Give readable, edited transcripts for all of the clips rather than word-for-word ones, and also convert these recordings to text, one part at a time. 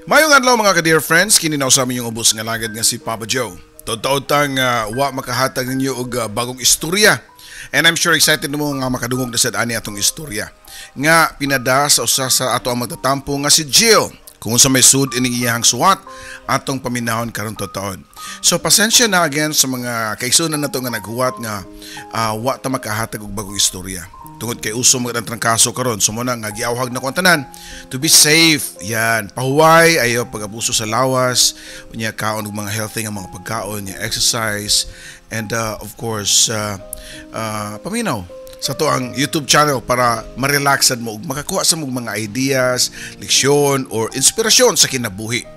Mayong adlaw, mga ka-dear friends, kini na usa inyong ubos nga lagad nga si Papa Joe. Taud-taud tang wa makahatag ninyo og bagong istorya. And I'm sure excited mo nga makadungog na sad ani atong istorya nga pinada sa usa sa ato ang magtatampo nga si Jill. Kung unsa may sud ining iyahang suwat, atong paminahon karon taud. So pasensya na again sa mga kaigsunan nato nga naghuwat nga wa ta makahatag og bagong istorya. Tungod kay uso mga trangkaso karon, so mao na nga giawhag na ko ang tanan to be safe. Yan, pahuway, ayo pag-abuso sa lawas, unya kaon og mga healthy nga mga pagkaon, nya exercise and of course paminaw sa ato ang YouTube channel para ma-relaxad mo ug makakuha sa mong mga ideas, leksyon or inspirasyon sa kinabuhi.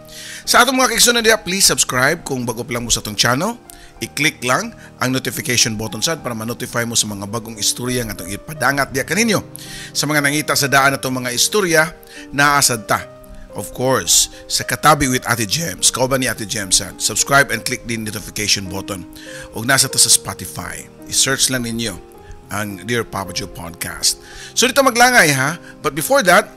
Sa atong mga kaigsunan diha, please subscribe kung bago pa lang mo sa atong channel. I-click lang ang notification button sad para ma-notify mo sa mga bagong istorya nga atong ipadangat diha kaninyo. Sa mga nangita sa daan atong mga istorya, naa sad ta, of course, sa Katabi with Ate Gems. Kauban ni Ate Gems sad. Subscribe and click din notification button. Ug naa ta sa Spotify. I-search lang ninyo ang Dear Papa Joe Podcast. So dito maglangay ha. But before that,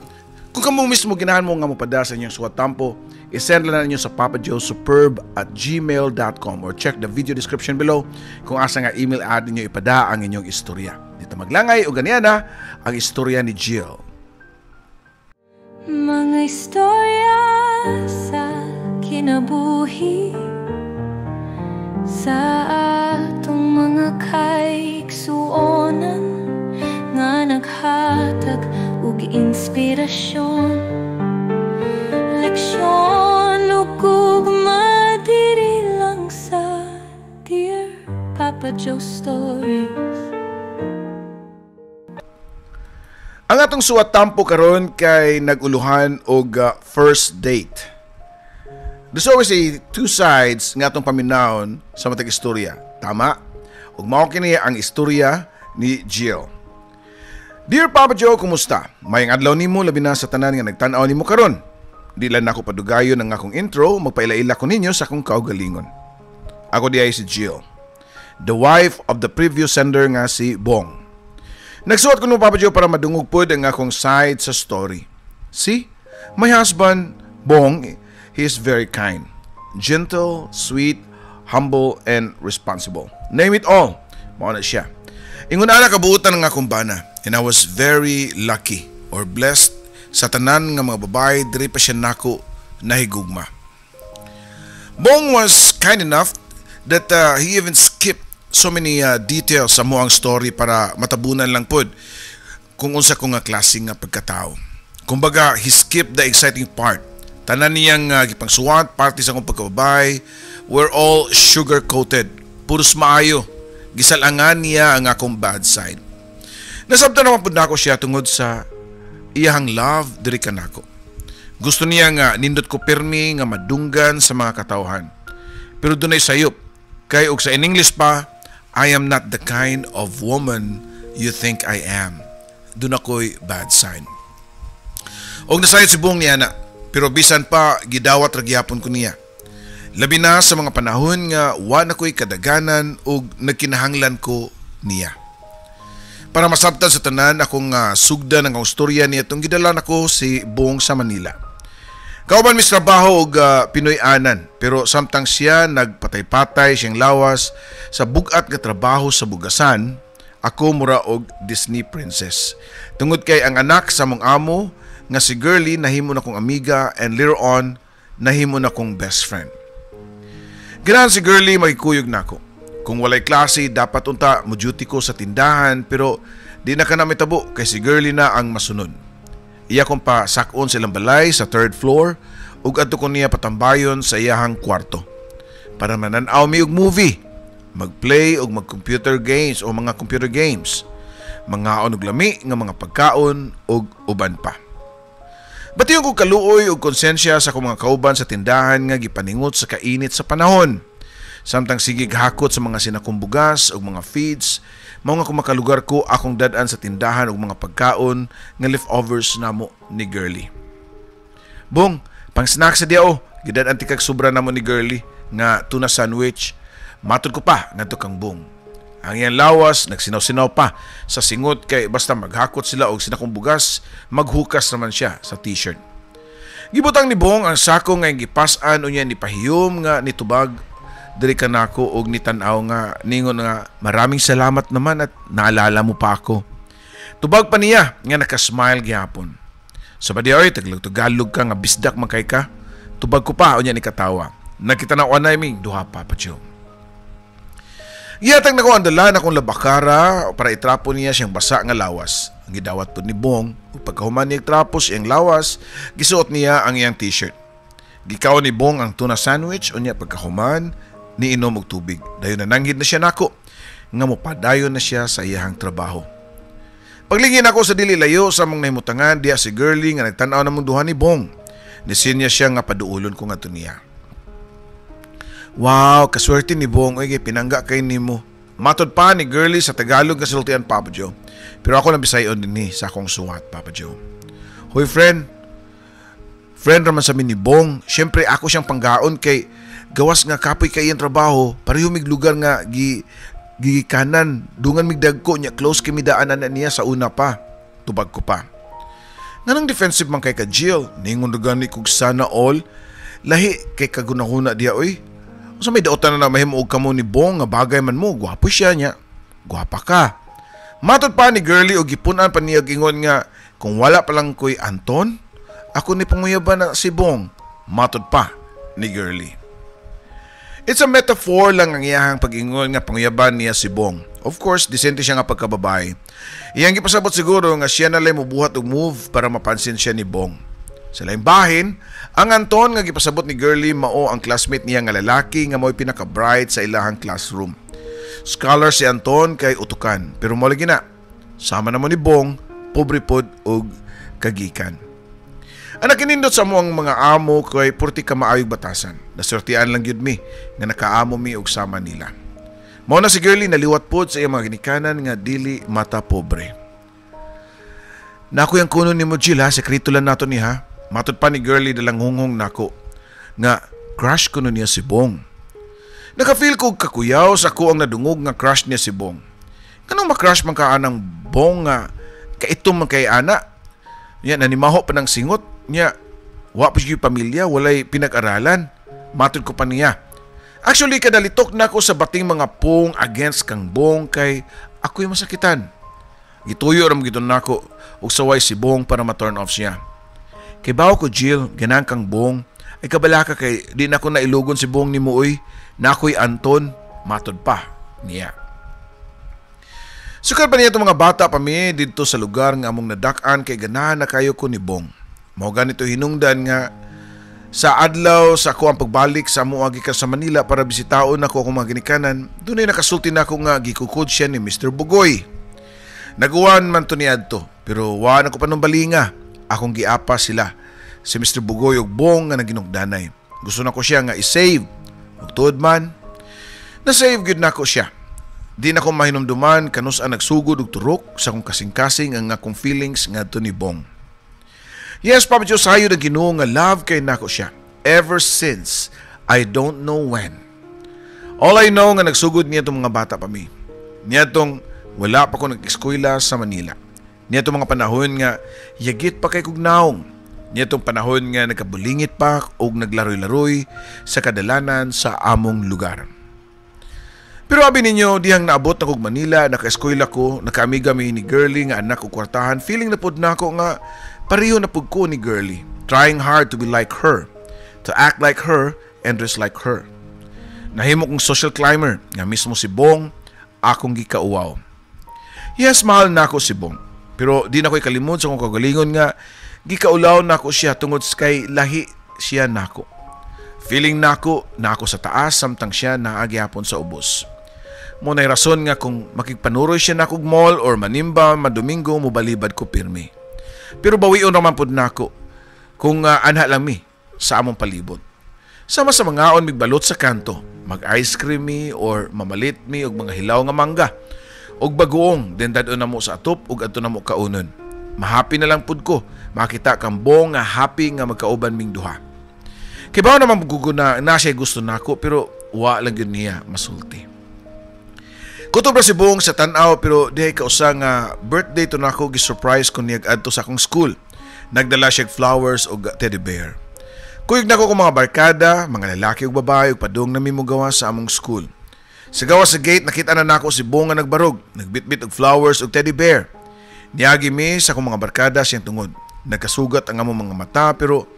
kung kamo mismo ginahan mo nga mopada sa inyong suwat tampo, isend lang ninyo sa papajoesuperb@gmail.com or check the video description below kung asa nga email ad ninyo ipada ang inyong istorya. Dito maglangay o ganiya na ang istorya ni Jill. Mga istorya sa kinabuhi, sa atong mga kaigsuonan nga naghatag og inspirasyon, leksyon ug gugma diri lang sa Dear Papa Joe Stories. Ang atong suwat tampo karon kay nag-uluhan og first date. There's always a two sides nga atong paminawon sa matag istorya. Tama? Ug mao kini ang istorya ni Jill. Dear Papa Joe, kumusta? Mayong adlaw nimo, labi na sa tanan nga nagtan-aw nimo karon. Di lang nako padugayon ang akong intro, magpaila-ila ko ninyo sa akong kaugalingon. Ako diay si Jill, the wife of the previous sender nga si Bong. Nagsuwat ko no, Papa Joe, para madungog pod ang akong side sa story. See, my husband, Bong, he is very kind, gentle, sweet, humble, and responsible. Name it all. Mao na siya. Ingon ana kabuutan ng akong bana. And I was very lucky or blessed sa tanan nga mga babae, diri pa siya nako nahigugma. Bong was kind enough that he even skipped so many details sa among story para matabunan lang pod kung unsa ko nga klase nga pagkatao. Kumbaga, he skipped the exciting part. Tanan niyang gipangsuwat, parte sa akong pagkababae, were all sugar-coated. Puros maayo. Gisalangan niya ang akong bad side. Nasabtan naman pud nako siya tungod sa iyahang love diri kanako. Gusto niya nga nindot ko pirmi nga madunggan sa mga katawhan. Pero dunay sayop. Kay og sa in English pa, "I am not the kind of woman you think I am." Duna ko'y bad side. Og nasayod si Bong niya na, pero bisan pa gidawat ra gihapon ko niya. Labi na sa mga panahon nga wa na ko'y kadaganan ug nagkinahanglan ko niya. Para masabtan sa tanan akong sugdan ang akong istorya niya itong gidala nako si Bong sa Manila. Kauban mis trabaho og Pinoy anan, pero samtang siya nagpatay-patay siyang lawas sa bugat nga trabaho sa bugasan, ako mura og Disney princess. Tungod kay ang anak sa mong amo nga si Girly nahimo na kong amiga and later on nahimo na kong best friend. Ganahan si Girly makikuyog nako. Kung walay klase, dapat unta mo duty ko sa tindahan, pero di na kana mitabo kay si Girly na ang masunod. Iya kong pa sakon sa ilang balay sa third floor ug adto ko niya patambayon sa iyahang kwarto para mananaw mi og movie, magplay og mag-computer games o mga computer games, mangaon og lami nga mga pagkaon ug uban pa. Bation ko kaluoy og konsensya sa akong mga kauban sa tindahan nga gipaningot sa kainit sa panahon. Samtang sige hakot sa mga sinakong bugas ug mga feeds, mao nga kung makalugar ko akong dad-an sa tindahan og mga pagkaon nga leftovers namo ni Girly. "Bong, pang snack sa diha o, gidad-an tikag sobra namo ni Girly nga tuna sandwich." Matod ko pa ngadto kang Bong. Ang iyang lawas nagsinaw-sinaw pa sa singot kay basta maghakot sila og sinakong bugas, maghukas naman siya sa T-shirt. Gibutang ni Bong ang sako nga gipas-an, unya ni pahiyom nga nitubag diri kanako og nitan-aw nga ningon nga, "Maraming salamat naman at naalala mo pa ako." Tubag pa niya nga nakasmile gihapon. "Sa ba oy, Tagalog Tagalog ka nga bisdak man kay ka." Tubag ko pa, unya ni katawa. Nakita na anay ming duha, Papa Joe. Gihatag nako ang dala na akong labakara para itrapo niya siyang basa nga lawas. Ang gidawat po ni Bong, ug pagkahuman niya trapo siyang lawas, gisuot niya ang iyang T-shirt. Gikaon ni Bong ang tuna sandwich, unya pagkahuman, niinom og tubig. Dayon nananghid na siya nako nga mopadayon na siya sa iyahang trabaho. Paglingin ako sa dili layo sa among nahimutangan, diya si Girlie nga nagtan-aw namong duha ni Bong. Nisinya siya nga paduulon ko ngadto niya. "Wow, kaswerte ni Bong, oy, pinangga kay nimo." Matod pa ni Girlie sa Tagalog nga sultian, Papa Joe. Pero ako lang bisayon din ni sa akong suwat, Papa Joe. "Hoy friend, friend raman sa ni Bong. Siyempre ako siyang panggaon kay gawas nga kapoy kay iyang trabaho, pareho mig lugar nga gi gigikanan, dungan mig dagko nya close kami daanan na niya sa una pa." Tubag ko pa. "Nganong defensive man kay ka, Jill?" Ningon gani kog sana all. "Lahi kay kagunahuna diya oy. Unsa may daotan na mahimo og kamo ni Bong nga bagay man mo, gwapo siya niya. Gwapa ka." Matod pa ni Girlie og gipun-an pa niya ingon nga, "Kung wala pa lang ko'y Anton, ako ni panguyaban na si Bong." Matod pa ni Girlie. It's a metaphor lang ang iyahang pag-ingon nga panguyaban niya si Bong. Of course, disente siya nga pagkababae. Iyang gipasabot siguro nga siya na lang mobuhat og move para mapansin siya ni Bong. Sa laing bahin, ang Anton nga gipasabot ni Girlie mao ang classmate niya nga lalaki nga mao'y pinaka-bright sa ilahang classroom. Scholar si Anton kay utukan, pero mo lagi na. Sama na mo ni Bong, pobre pod og kagikan. Ang nakinindot sa mo ang mga amo kay purti ka maayog batasan. Nasurtian lang gyud mi nga nakaamo mi og sama nila. Mao na si Girlie naliwat pod sa iyang mga ginikanan nga dili mata pobre. "Nako yung kuno nimo, Jill, ha, sekreto lang nato ni ha." Matod pa ni Girlie dalang hunghong nako nga crush kuno niya si Bong. Naka-feel ko kakuyaw sa ako ang nadungog nga crush niya si Bong. Kanong ma-crush man ka anang Bong nga kaitom man kay ana? Nya nanimaho pa ng singot niya, wa pa siya pamilya, walay pinag-aralan. Matod ko pa niya. Actually, kadalitok na ako sa bating mga pong against kang Bong kay ako'y masakitan. Gituyo ram gidon nako og saway si Bong para ma-turn off siya. "Kay bawo ko, Jill, ganahan kang Bong. Ay kabalaka kay di na ko nailugon si Bong ni mo oy. Na ako'y Anton." Matod pa niya. Sukad pa niya itong mga bata pa mi didto sa lugar nga among nadak-an kay ganahan na kayo ko ni Bong. Mao ganito hinungdan nga sa adlaw sa ako ang pagbalik sa amo gikan sa Manila para bisitaon nako akong mga ginikanan, dunay nakasulti nako nga gikukod siya ni Mr. Bugoy. Naguwan man to niadto, pero wa na ko panumbalinga. Akong giapa sila si Mr. Bugoy og Bong nga naginugdanay. Gusto na ko siya nga i-save. Ug tuod man, na-save gyud nako siya. Di na ko mahinumduman kanus ang nagsugod og turok sa akong kasing-kasing ang akong feelings ngadto ni Bong. Yes, Papa Joe, sayo na Ginoo nga love kay nako siya. Ever since, I don't know when. All I know nga nagsugod niya itong mga bata pa mi. Niya itong wala pa ko nag-eskwela sa Manila. Niya itong mga panahon nga yagit pa kay kugnaong. Niya itong panahon nga nagkabulingit pa og naglaroy-laroy sa kadalanan sa among lugar. Pero abi ninyo, dihang naabot na kog Manila, naka-eskwela ko, nakaamiga mi ni Girlie nga anak og kwartahan, feeling na pud nako nga pareho na pud ko ni Girlie. Trying hard to be like her, to act like her, and dress like her. Nahimo kong social climber, nga mismo si Bong, akong gikauwaw. Yes, mahal nako si Bong. Pero di na ko ikalimod sa akong kagalingon nga gikaulaw nako siya tungod kay lahi siya nako. Feeling nako na ako sa taas samtang siya naagyapon sa ubos. Mo nay rason nga kung makigpanuroy siya nakog mall or manimba madomingo, mobalibad ko pirmi. Pero bawion naman pud nako kung anha lang mi sa among palibot. Sama sa mangaon migbalot sa kanto, mag ice cream mi or mamalit mi og mga hilaw nga mangga og bagoong, then dad-on na mo sa atop ug adto na mo kaunon. Mahappy na lang pud ko makita kang Bong nga happy nga magkauban ming duha. Kay bawo naman guguna na siya gusto nako, pero wa lang gyud niya masulti. Kutob ra si Bong sa tan-aw, pero dihay kausa nga birthday to nako, gi-surprise ko niya adto sa akong school. Nagdala siya flowers og teddy bear. Kuyog nako akong mga barkada, mga lalaki ug babae, ug padung na mi mogawas sa among school. Sa gawas sa gate, nakita na nako si Bong nga nagbarog, nagbitbit og flowers ug teddy bear. Niagi mi sa akong mga barkada siyang tungod. Nagkasugat ang among mga mata, pero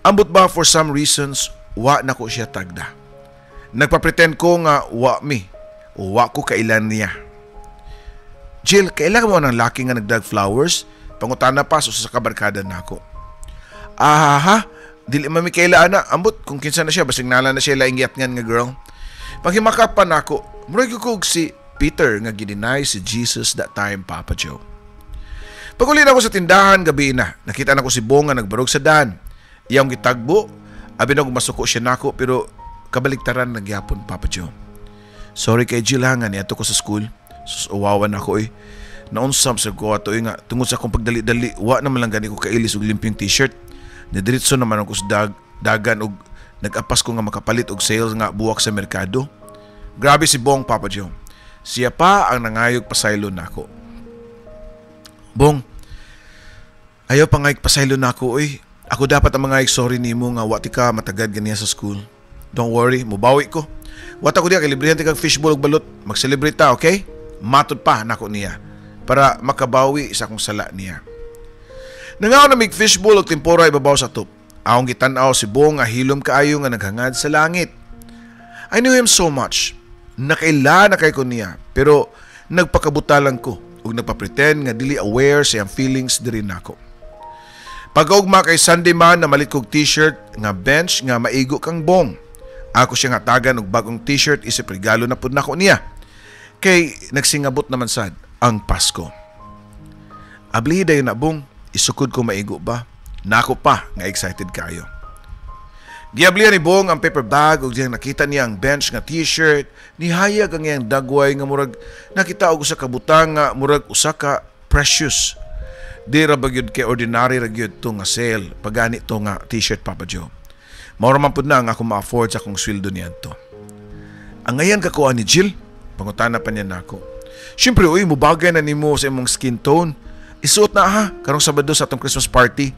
ambot ba, for some reasons, wa nako siya tagda. Nagpa-pretend ko nga wa mi o wa ko kaila niya. "Jill, kaila mo ng laki nga nagdag flowers?" Pangutana pa sa usa ka barkada nako. "Ah, ha, dili man mi kaila ana, ambot kung kinsa na siya, basig naa na siya laing giyatngan nga girl." Paghimaka pa nako, murag ko si Peter nga gi-deny si Jesus that time, Papa Joe. Pag-uli nako sa tindahan, gabi na. Nakita nako si Bong nga nagbarog sa daan. Iyang gitagbo, abi na masuko siya nako, pero kabaliktaran na gyapon, Papa Joe. "Sorry kay Jill ha, nga niadto ko sa school." Sus, uwawan ako eh. Naunsam sa ko ato eh, nga tungod sa akong pagdali-dali, wa naman lang gani ko kailis og limpyong t-shirt. Nidiretso naman ako sa dagan og nag-apas ko nga makapalit og sales nga buwak sa merkado. Grabe si Bong, Papa Joe. Siya pa ang nangayog pasaylo nako. "Bong, ayaw pa nga pasaylo nako oy. Ako dapat ang mga sorry nimo nga wa ti ka matagad ganiya sa school. Don't worry, mubawi ko. Wa ta ko diya kay librihan kag fishball ug balot. Mag-celebrate ta, okay?" Matod pa nako niya para makabawi sa akong sala niya. Nangaon na mig fishball ug tempura ibabaw sa top. Akong gitan-aw si Bong nga hilom kaayo nga naghangad sa langit. I knew him so much. Nakaila na kay ko niya, pero nagpakabutalan ko ug nagpa-pretend nga dili aware sa iyang feelings diri nako. Pagkaugma kay Sunday man, namalit kog t-shirt nga bench nga maigo kang Bong. Ako siya nga tagan og bagong t-shirt isip regalo na pud nako niya. Kay nagsingabot naman sad ang Pasko. "Abli dayon na, Bong, isukod ko maigo ba?" Nako pa nga excited kayo. Giablihan ni Bong ang paper bag ug diyang nakita niya ang bench nga t-shirt, nihayag ang iyang dagway nga murag nakita og usa ka butang nga murag usa ka precious. Di ra ba gyud kay ordinary ra gyud to nga sale pagani to nga t-shirt, Papa Joe. Mao ra man pud na ang ako ma-afford sa akong sweldo niadto. "Angayan ka ko ani, Jill?" Pangutana pa niya nako. "Siyempre, uy, mubagay na nimo sa imong skin tone. Isuot na ha, karong Sabado sa atong Christmas party."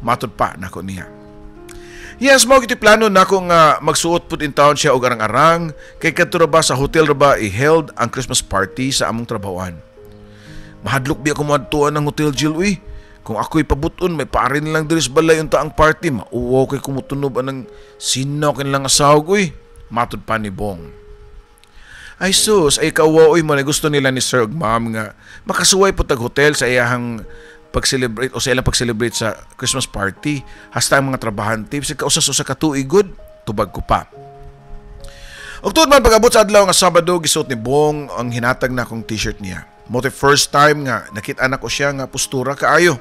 Matod pa nako niya. Yes, mao giti plano nako nga magsuot pud in town siya og arang-arang kay kadto ra ba sa hotel ra ba i-held ang Christmas party sa among trabahoan. "Mahadlok biya ko moadtuan ang hotel, Jill, uy. Kung ako'y pabuton, may parin lang diri sa balay unta ang party. Mauwaw kay kumutunob anang sinaw kanilang asawag, uy." Matod pa ni Bong. "Ay sus, ay kauwaw uy, mo na gusto nila ni sir ug ma'am nga makasuway po tag hotel sa iyahang pag-celebrate o sa ilang pag-celebrate sa Christmas party. Hasta ang mga trabahante, bisag kausas-usa ka tuig gud," tubag ko pa. Ug tuod man, pag-abot sa adlaw nga Sabado, gisuot ni Bong ang hinatag na akong t-shirt niya. Mo first time nga nakita na ko siya nga postura kaayo.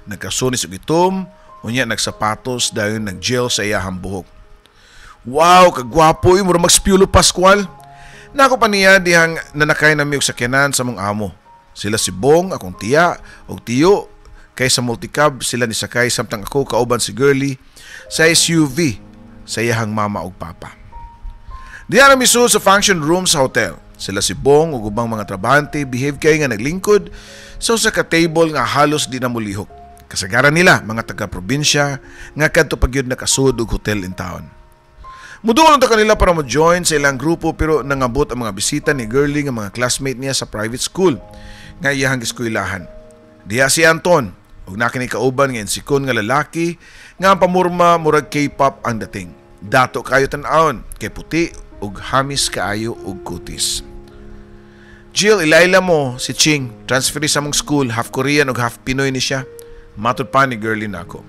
Nagkasunis og itom, unya nagsapatos, dayon nag-gel sa iyahang buhok. "Wow, kagwapo, mura mag Piolo Pascual." Nako pa niya dihang nanakay na mi og sakyanan sa mong amo. Sila si Bong, akong tiya, og tiyo, kay sa multicab sila ni sakay samtang ako kauban si Girlie sa SUV sa iyahang mama ug papa. Diha na misud sa function room sa hotel. Sila si Bong ug ubang mga trabahante behave kay nga naglingkod sa usa ka table nga halos di na mulihok. Kasagaran nila mga taga-probinsya nga kadto pa gyud nakasud og hotel in town. Muduol ta kanila para mo-join sa ilang grupo, pero nangabot ang mga bisita ni Girlie nga mga classmate niya sa private school nga iyahang giskuylahan. Diha si Anton ug nakini kauban nga insikon nga lalaki nga ang pamurma murag K-pop ang dating. Dato kayo tan-awon kay puti ug hamis kaayo og kutis. "Jill, ilaila mo si Ching, transfer sa among school, half Korean ug half Pinoy ni siya." Matod pa ni Girlie nako.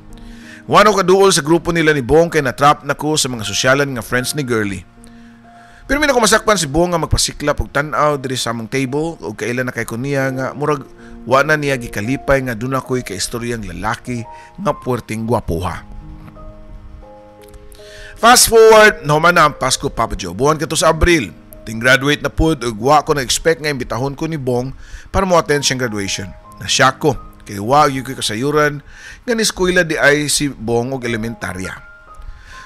Wano kaduol sa grupo nila ni Bong kay natrap na ko sa mga sosyalan nga friends ni Girlie. Pero mi na ko masakpan si Bong nga magpasiklap og tan-aw diri sa among table ug kaila na kay ko niya nga murag wa na niya gikalipay nga duna ko'y kaistoryang lalaki nga puwerteng gwapuha. Fast forward, nahuman na ang Pasko, Papa Joe. Buwan kato sa Abril. Ting graduate na pud ug wa ko na-expect nga imbitahon ko ni Bong para mo attend siyang graduation. Na-shock ko kay wa gyud ko'y kasayuran nga ni-eskwela di ay si Bong og elementarya.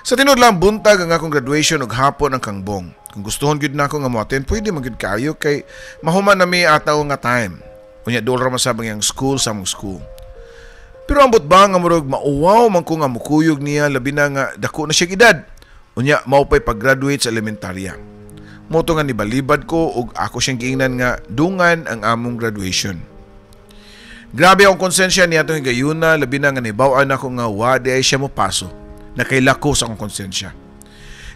Sa tinuod lang, buntag ang akong graduation ug hapon ang kang Bong. Kung gustuhon gyud nako nga mo-attend, pwede man gyud kayo kay mahuman na mi ataw nga time. Unya duol ra man sa iyang school sa among school. Pero ambot ba nga murag mauwaw man ko nga mukuyog niya, labi na nga dako na siya edad. Unya mao pa'y pag-graduate sa elementarya. Moto nga nibalibad ko ug ako siyang giingnan nga dungan ang among graduation. Grabe akong konsensya niya atong higayuna, labi na nga nibaw-an ako nga wa di ay siya mo paso. Nakaila ko sa akong konsensya.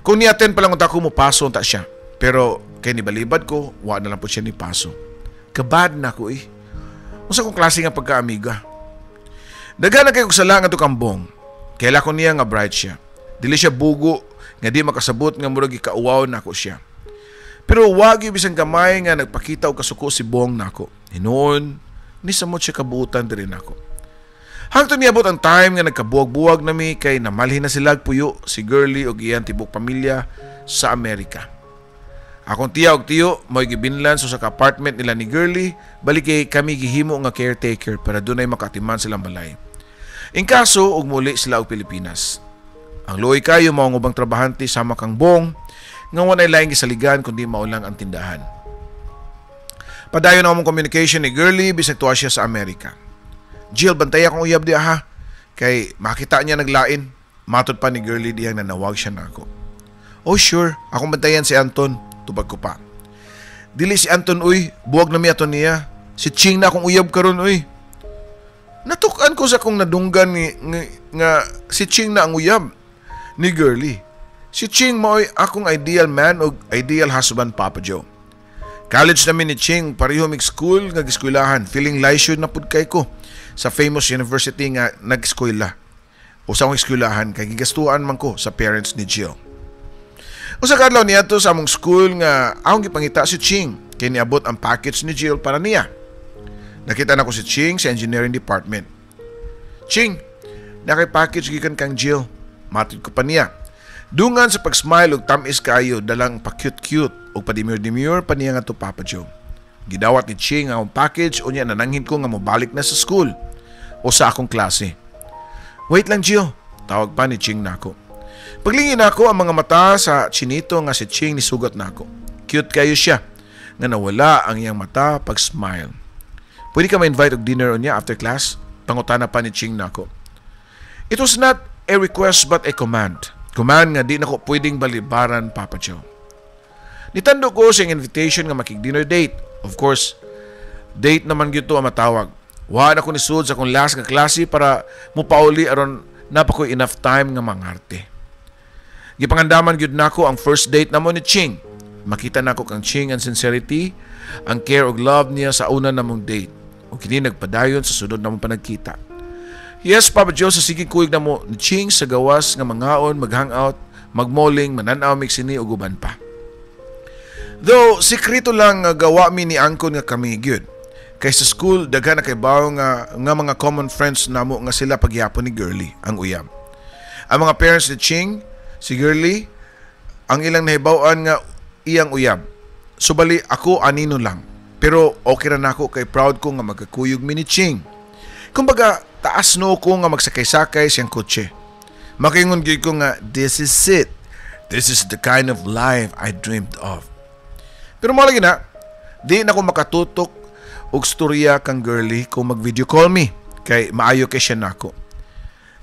Kung ni-attend pa lang unta ko, mo paso unta siya. Pero kay nibalibad ko, wa na lang po siya ni paso. Kabad na ko eh. Unsa kong klase nga pagkaamiga? Daghan na kay kog sala ngadto kang Bong. Kaila ko niya nga bright siya. Dili siya bugo nga di makasabot nga murag gikauwaw nako siya. Pero wagi bisan gamay nga nagpakita og kasuko si Bong nako. Hinuon, nisamot siya kabuutan diri nako. Hangtod niabot ang time nga nagkabuwag-buwag nami kay namalhin na sila puyo si Girlie og iyang tibok pamilya sa Amerika. Akong tiya og tiyo mo'y gibinlan sa ka apartment nila ni Girlie, balik kay kami gihimo nga caretaker para dunay makatiman silang balay. In kaso og muli sila og Pilipinas. Ang luoy kayo mao ang ubang trabahante sama kang Bong nga walay laing gisaligan kundi mao lang ang tindahan. Padayon ang among communication ni Girlie bisag tuwa siya sa Amerika. "Jill, bantay akong uyab diha ha. Kay makita niya naglain." Matod pa ni Girlie dihang nanawag siya nako. "Oh sure, akong bantayan si Anton," tubag ko pa. "Dili si Anton uy, buwag na mi ato niya. Si Ching na akong uyab karon uy." Natukan ko sa akong nadunggan nga si Ching na ang uyab ni Girlie. Si Ching mao'y akong ideal man o ideal husband, Papa Joe. College namin ni Ching, pareho mig school nga giskwelahan. Feeling leisure na pud kay ko sa famous university nga nag-eskwela. O sa akong eskwelahan kay gigastuan man ko sa parents ni Jill. Usa ka adlaw, niadto sa among school nga akong gipangita si Ching kay niabot ang package ni Jill para niya. Nakita nako si Ching sa engineering department. "Ching, nakay package gikan kang Jill," matod ko pa niya. Dungan sa pag-smile ug tamis kaayo, dalang pa-cute-cute ug pa-demure-demure pa niya ngadto, Papa Joe. Gidawat ni Ching ang akong package, unya nananghin ko nga mobalik na sa school o sa akong klase. "Wait lang, Jill," tawag pa ni Ching nako. Paglingin nako ang mga mata sa chinito nga si Ching, nisugat nako. Cute kayo siya nga nawala ang iyang mata pag smile. "Pwede ka ma-invite og dinner unya after class?" pangutana pa ni Ching nako. It was not a request but a command. Command nga di nako pwedeng balibaran, Papa Joe. Nitando ko siyang invitation nga makig-dinner date. Of course, date naman gyud to ang matawag. Wa na ko nisud sa akong last nga klase para mupauli aron napa ko enough time nga mangarte. Gipangandaman gyud nako ang first date namo ni Ching. Makita nako kang Ching ang sincerity, ang care ug love niya sa una namong date. Ug kini nagpadayon sa sunod namong panagkita. Yes, Papa Joe, sa sige kuyog namo ni Ching sa gawas nga mangaon, mag-hangout, magmalling, mananaw mig sine ug uban pa. Though sikreto lang nga gawa mi ni Angkon nga kami gyud. Kay sa school daghan na kay bawo nga mga common friends namo nga sila pagyapon ni Girlie ang uyab. Ang mga parents ni Ching, si Girlie, ang ilang nahibaw-an nga iyang uyab. Subali ako anino lang. Pero okay ra nako kay proud ko nga magkakuyog mi ni Ching. Kumbaga, taas no ko nga magsakay-sakay siyang kotse. Makaingon gyud ko nga this is it. This is the kind of life I dreamed of. Pero mo lagi na, di na ko makatutok og storya kang Girlie kung mag-video call mi kay maayo kay siya nako.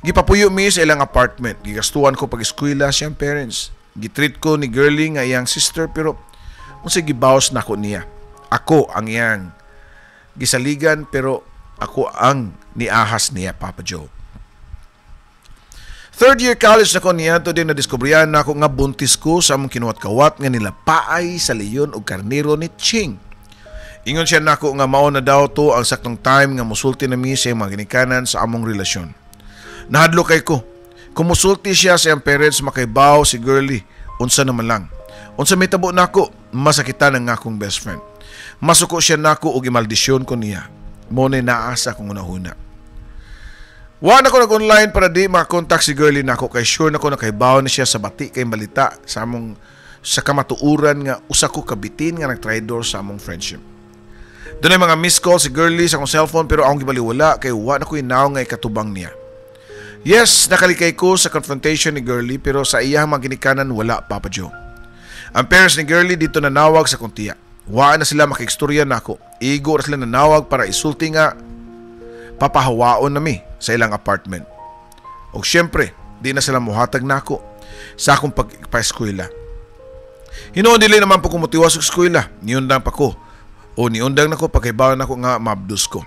Gipapuyo mi sa ilang apartment. Gigastuan ko pag-eskwela siyang parents. Gitreat ko ni Girlie nga iyang sister, pero unsay gibawas nako niya? Ako ang iyang gisaligan pero ako ang niahas niya, Papa Joe. Third year college na ko niya to din nadiskubrihan na ako nga buntis ko sa among kinuwat-kawat nga nila paay sa leyon og karnero ni Ching. Ingon siya nako nga mao na daw to ang saktong time nga musulti na mi sa iyang mga ginikanan sa among relasyon. Nahadlok kay ko. Kung musulti siya sa iyang parents, makaibaw si Girlie, unsa naman lang. Unsa may tabo nako, masakitan ang akong best friend. Masuko siya nako og imaldisyon ko niya. Mo na naa sa akong hunahuna. Wa na ko nag-online para di makakontak si Girlie nako kay sure na ko nakaibaw na siya sa bati kay balita sa among sa kamatuuran nga usa ko kabitin nga nagtraidor sa among friendship. Dunay mga missed call si Girlie sa akong cellphone pero akong gibaliwala kay wa na ko inaw nga ikatubang niya. Yes, nakalikay ko sa confrontation ni Girlie pero sa iyang mga ginikanan wala, Papa Joe. Ang parents ni Girlie dito nanawag sa akong tiya. Wa na sila makikstorya nako. Igo ra sila nanawag para isulti nga Papahawaon nami sa ilang apartment. Og syempre, di na sila muhatag nako sa akong pagpa-eskwela. Hinuon dili naman po ko motiwas og eskwela, niundang pa ko. O niundang nako pagkaibaw nako nga mabdus ko.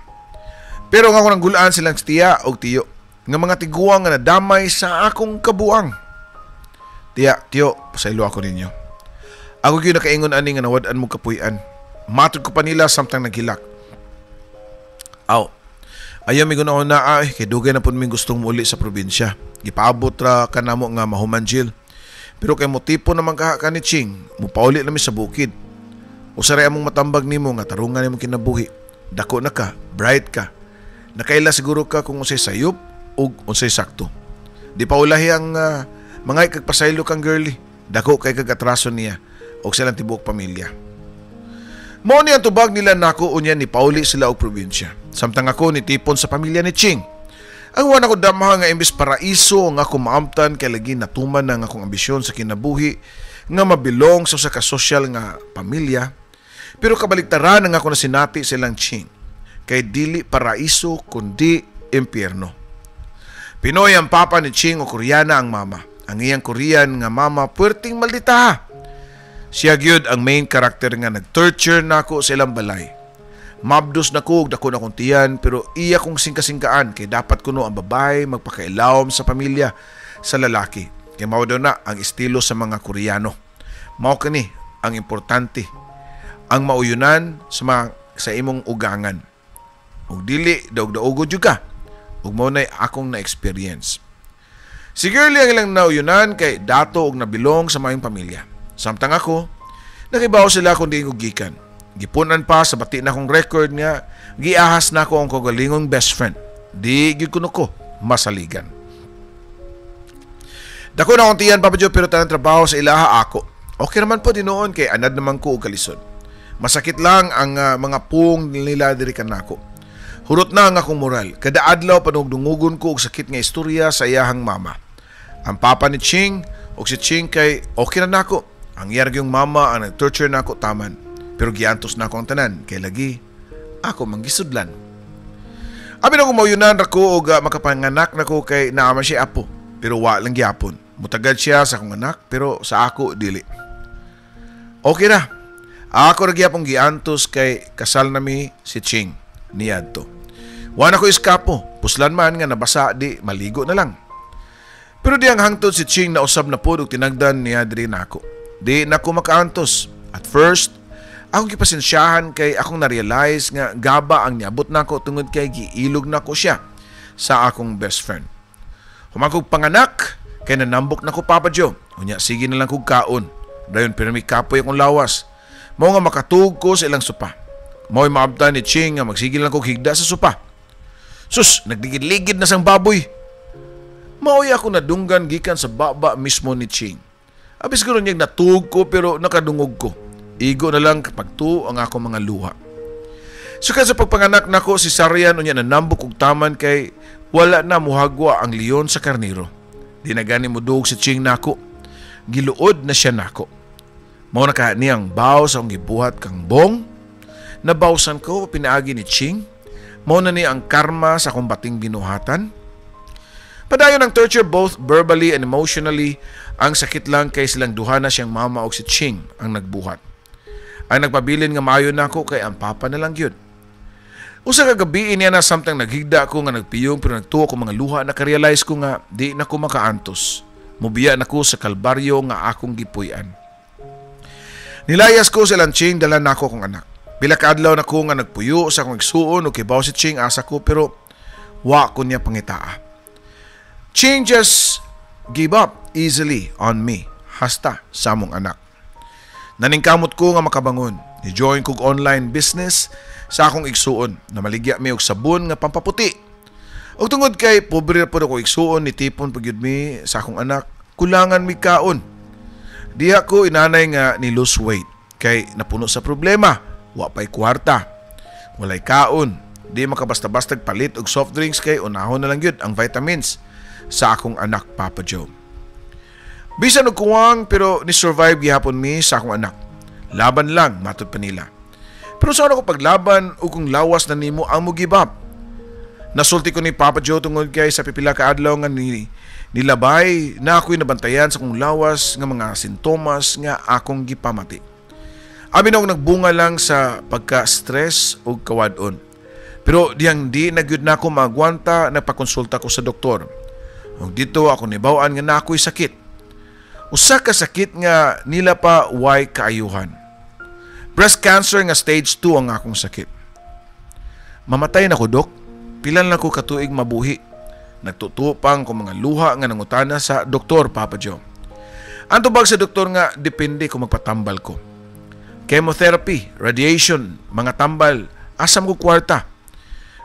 Pero nga ako nang gulaan silang tiya og tiyo, nga mga tiguang nga nadamay sa akong kabuang. Tiya, tiyo, pasaylo ako ninyo. Ako gyud nakaingon ani nga nawad-an mo kapuy-an. Matod ko pa nila samtang naghilak. Aw, ayaw mi guna na ay, kay dugay na pud mi gustong muuli sa probinsya. Gipaabot ra kanamo nga mahuman jail. Pero kay motipo naman kaha ka ni Ching, mupauli nami sa bukid. Usaray among matambag nimo nga tarungan nimo kinabuhi. Dako na ka, bright ka. Nakaila siguro ka kung unsay sayop ug unsay sakto. Di pa ulahi ang mga ikagpasaylo kang girly. Dako kay kag atraso niya og silang tibuok pamilya. Mao ni ang tubag nila nako unya ni pauli sila og probinsya. Samtang ako nitipon sa pamilya ni Ching. Ang wala ko damaha nga imbis paraiso nga ako maamtan kay lagi natuman na ang akong ambisyon sa kinabuhi nga mabilong sa usa ka sosyal nga pamilya. Pero kabaliktaran ang ako nasinati silang Ching. Kay dili paraiso kundi impyerno. Pinoy ang papa ni Ching o Koreana ang mama. Ang iyang Korean nga mama puwerteng maldita. Siya gyud ang main character nga nag-torture nako sa ilang balay. Mabdos na ko, dako na kong tiyan, pero iya kong singkasingkaan kay dapat kuno ang babae magpakailawom sa pamilya sa lalaki. Kay mao daw na ang estilo sa mga Koreano. Mao kani ang importante, ang mauyunan sa mga, sa imong ugangan. Ug dili daog-daogo jud ka. Ug mao nay akong na-experience. Si Girlie ang ilang nauyunan kay dato og nabilong sa maayong pamilya. Samtang ako, nakibaw sila kung di ko gikan. Gipunan pa sa bati na akong record nga, giahas na ako ang kagalingong best friend. Di gyud kuno ko masaligan. Dako na akong tiyan, Papa Joe, pero tanang trabaho sa ilaha ako. Okay naman po dinoon kay anad naman ko og kalisod. Masakit lang ang mga pung nila diri kanako. Hurot na ang akong moral. Kada adlaw panugdungugon ko og sakit nga istorya sa iyahang mama. Ang papa ni Ching og si Ching kay okay na nako. Ang iyang mama ang nag-torture nako taman. Pero giantos nako ang tanan kay lagi ako manggisudlan. Abi na kung mauyunan ra ko og makapanganak nako kay naa man siya apo. Pero wa lang gyapon. Mutagad siya sa akong anak pero sa ako dili. Okay ra. Ako ra gyapon giantos kay kasal nami si Ching niadto. Wa na ko iskapo, puslan man nga nabasa di maligo na lang. Pero di ang hangtod si Ching na usab na pod og tinagdan niya diri nako. Di na ko makaantos. At first, akong gipasensyahan kay akong na-realize nga gaba ang niabot nako tungod kay giilog nako siya sa akong best friend. Human kog panganak kay nanambok nako, Papa Joe. Unya sige na lang kog kaon. Dayon pero may kapoy akong lawas. Mao nga makatug ko sa ilang sopa. Mao'y maabtan ni Ching nga magsige lang kog higda sa sopa. Sus, nagligid-ligid na sang baboy. Mao'y ako nadunggan gikan sa baba mismo ni Ching. Abi siguro niyang natug ko pero nakadungog ko. Igo na lang pagtuo ang akong mga luha. Sukad sa pagpanganak nako si Sarian unya nanambok og taman kay wala na muhagwa ang leon sa karniro. Di na gani modug si Ching nako. Giluod na siya nako. Mao na ka niyang baw sa akong gibuhat kang Bong. Nabawsan ko pinaagi ni Ching. Mao na ni ang karma sa akong bating binuhatan. Padayon ang torture both verbally and emotionally. Ang sakit lang kay silang duha na siyang mama og si Ching ang nagbuhat. Ang nagpabilin nga maayo nako kay ang papa na lang gyud. Usa ka gabi niya na samtang naghigda ko nga nagpiyong pero nagtuo ko mga luha, nakarealize ko nga di na ko makaantos. Mubiya na ko sa kalbaryo nga akong gipuy-an. Nilayas ko sa Ching, dala nako akong anak. Pila ka adlaw na ko nga nagpuyo sa akong igsuon og kibaw si Ching asa ko pero wa ko niya pangitaa. Ching just give up easily on me hasta sa among anak. Naningkamot ko nga makabangon. Ni-join kog online business sa akong igsuon na maligya mi og sabon nga pampaputi. Og tungod kay pobre pod ako igsuon, nitipon pag gyud mi sa akong anak, kulangan mi kaon. Diha ko inanay nga ni lose weight kay napuno sa problema, wa pay kwarta, walay kaon, di makabasta-basta palit og soft drinks kay unahon na lang gyud ang vitamins sa akong anak, Papa Joe. Bisan og kuwang pero ni-survive gihapon mi sa akong anak. Laban lang matud pa nila. Pero sa ako paglaban o kung lawas na nimo ang mo give up. Nasulti ko ni Papa Joe tungod kay sa pipila ka adlaw nga nilabay na ako'y nabantayan sa akong lawas nga mga sintomas nga akong gipamati. Abi na nagbunga lang sa pagka-stress o kawadon. Pero diyang di na gyud nako maagwanta, nagpakonsulta ko sa doktor. Ug dito ako nibaw-an nga na ako'y sakit. Usa ka sakit nga nila pa way kaayuhan. Breast cancer nga stage 2 ang akong sakit. Mamatay na ko, dok. Pila na ko katuig mabuhi? Nagtutupang ko mga luha nga nangutana sa doktor, Papa Joe. Ang tubag sa doktor nga depende kung magpatambal ko. Chemotherapy, radiation, mga tambal, asam ko kwarta.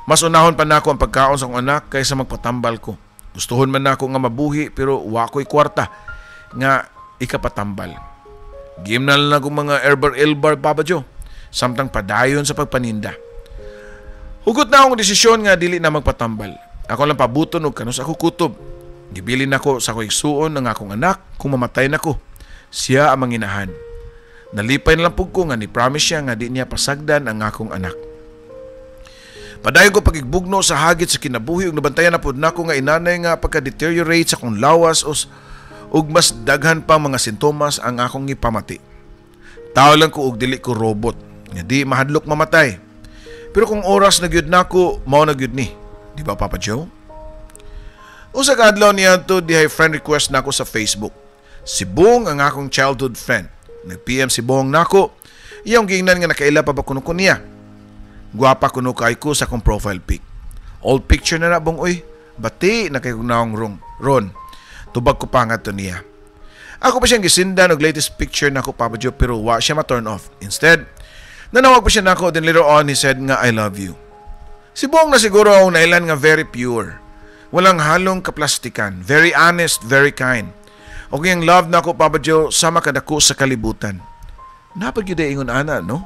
Mas unahon pa nako ang pagkaon sa akong anak kaysa magpatambal ko. Gustuhon man nako nga mabuhi pero wa ko'y kwarta nga ikapatambal. Giim na lang akong mga herbal-herbal, Papa Joe, samtang padayon sa pagpaninda. Hugot na akong desisyon nga dili na magpatambal. Ako lang pabuton og kanus ako kutob. Gibilin nako sa akong igsuon ng akong anak kung mamatay nako, siya ang manginahan. Nalipay na lang pug ko nga ni promise siya nga di niya pasagdan ang akong anak. Padayon ko pagigbugno sa hagit sa kinabuhi ug nabantayan na pud nako nga inanay nga pagka-deteriorate sa akong lawas ug mas daghan pa mga sintomas ang akong gipamati. Tao lang ko ug dili ko robot nga di mahadlok mamatay. Pero kung oras na gyud nako, mao na gyud ni. Di ba, Papa Joe? Usa ka adlaw niadto dihay friend request nako sa Facebook. Si Bong ang akong childhood friend. Nag-PM si Bong nako. Iyang giingnan nga nakaila pa ba kuno ko niya. Gwapa kuno kay ko sa akong profile pic. Old picture na na, Bong, uy. Bati na kay kong naong rong. Ron. Tubag ko pa nga to niya. Ako pa siyang gisindan og latest picture nako, Papa Joe, pero wa siya ma-turn off. Instead, nanawag pa siya nako, then later on he said nga "I love you." Si Bong na siguro ang nailan nga very pure. Walang halong kaplastikan. Very honest, very kind. Okay ang love nako, Papa Joe, sama kadako sa kalibutan. Napag yun ingon ana, no?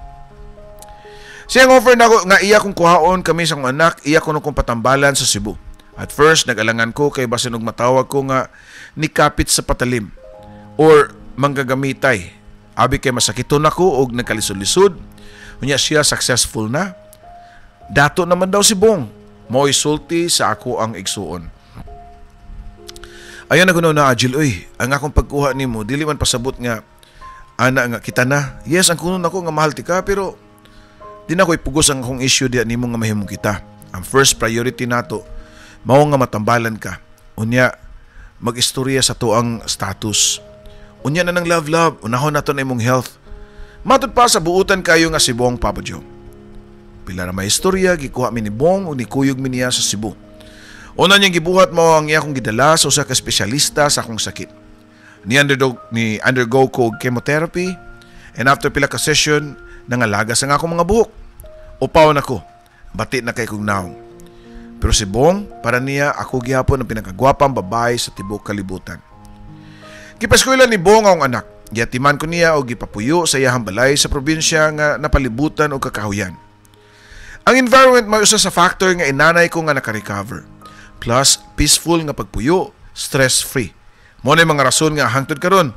Siyang offer nako nga iya kong kuhaon kami sa akong anak, iya ko kong patambalan sa Cebu. At first, nag-alangan ko kay basin og matawag ko nga nikapit sa patalim or manggagamitay. Abi kay masakiton ako og nagkalisod-lisod. Unya siya successful na. Dato naman daw si Bong. Mo'y sulti sa ako ang igsuon. Ayan na kuno na Agil, uy, ang akong pagkuha nimo dili man pasabot nga ana nga kita na. Yes, ang kuno nako nga mahal ti ka, pero di na ko ipugos ang akong issue diya nimo nga mahimong kita. Ang first priority nato mao nga matambalan ka. Unya mag-istorya sa tuang status. Unya na ng love love, unahon nato na imong health. Matud pa sa buutan kayo nga si Bong, Papa Joe. Pila na may istorya, gikuha mi ni Bong ug nikuyog mi niya sa Cebu. Una niyang gibuhat mo ang iya kong gidala sa usa ka espesyalista sa akong sakit. Ni undergo ko og chemotherapy and after pila ka session nangalagas ang akong mga buhok. Upaw na ko, bati na kay kong naong. Pero si Bong, para niya ako gihapon ang pinakagwapang babae sa tibuok kalibutan. Gipaskwela ni Bong ang anak. Giatiman ko niya og gipapuyo sa iyahang balay sa probinsya nga napalibutan og kakahuyan. Ang environment may usa sa factor nga inanay ko nga naka-recover. Plus, peaceful nga pagpuyo, stress-free. Mo na mga rason nga hangtod karon,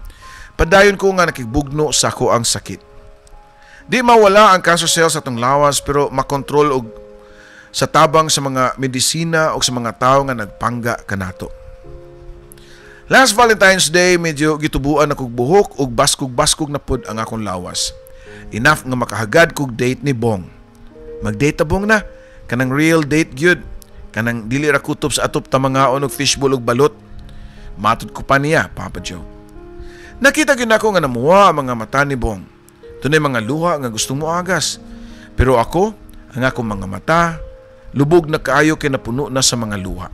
padayon ko nga nakigbugno sa ako ang sakit. Di mawala ang cancer cells sa atong lawas pero makontrol og sa tabang sa mga medisina o sa mga tao nga nagpangga kanato. Last Valentine's Day, medyo gitubuan akong buhok ug baskog-baskog na pud ang akong lawas. Enough nga makahagad kog date ni Bong. Mag-date ta, Bong, na. Kanang real date gyud. Kanang dili ra kutob sa atop ta mangaon og fishball ug balot. Matod ko pa niya, Papa Joe. Nakita gyud nako nga namuha ang mga mata ni Bong. Dunay mga luha nga gustong moagas. Pero ako, ang akong mga mata, lubog na kaayo kay napuno na sa mga luha.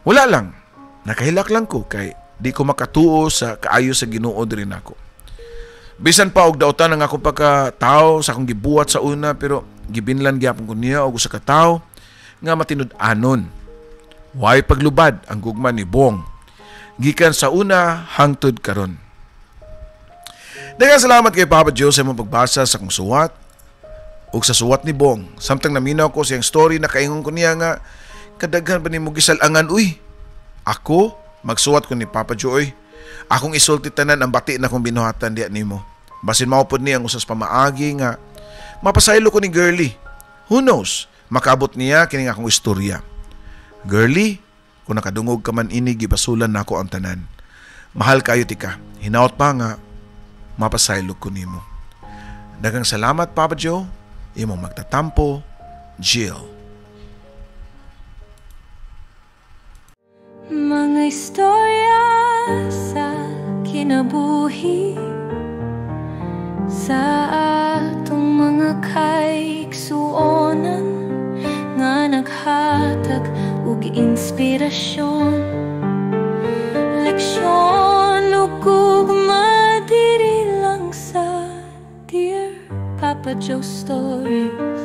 Wala lang. Nakahilak lang ko kay di ko makatuo sa kaayo sa Ginoo diri nako. Bisan pa og dautan ang akong pagkatao sa akong gibuhat sa una, pero gibinlan gyapon ko niya og usa ka tawo nga matinud-anon. Way paglubad ang gugma ni Bong gikan sa una hangtod karon. Daghang salamat kay Papa Joe sa imong pagbasa sa akong suwat ug sa suwat ni Bong. Samtang naminaw ko siyang story, nakaingon ko niya nga kadaghan pa nimo gisalangan uy. Ako magsuwat ko ni Papa Joe uy. Akong isulti tanan ang bati na kong binuhatan diya nimo. Basin mao pod ni ang usas pamaagi nga mapasaylo ko ni girlie. Who knows? Makaabot niya kining akong istorya. Girlie, kung nakadungog ka man ini, gibasulan nako ang tanan. Mahal kayo tika. Hinaot pa nga mapasaylo ko nimo. Daghang salamat, Papa Joe. Imong magtatampo, Jill. Mga istorya sa kinabuhi, sa atong mga kaigsuonan nga naghatag og inspirasyon, leksyon ug gugma diri lang sa Dear Papa Joe Stories.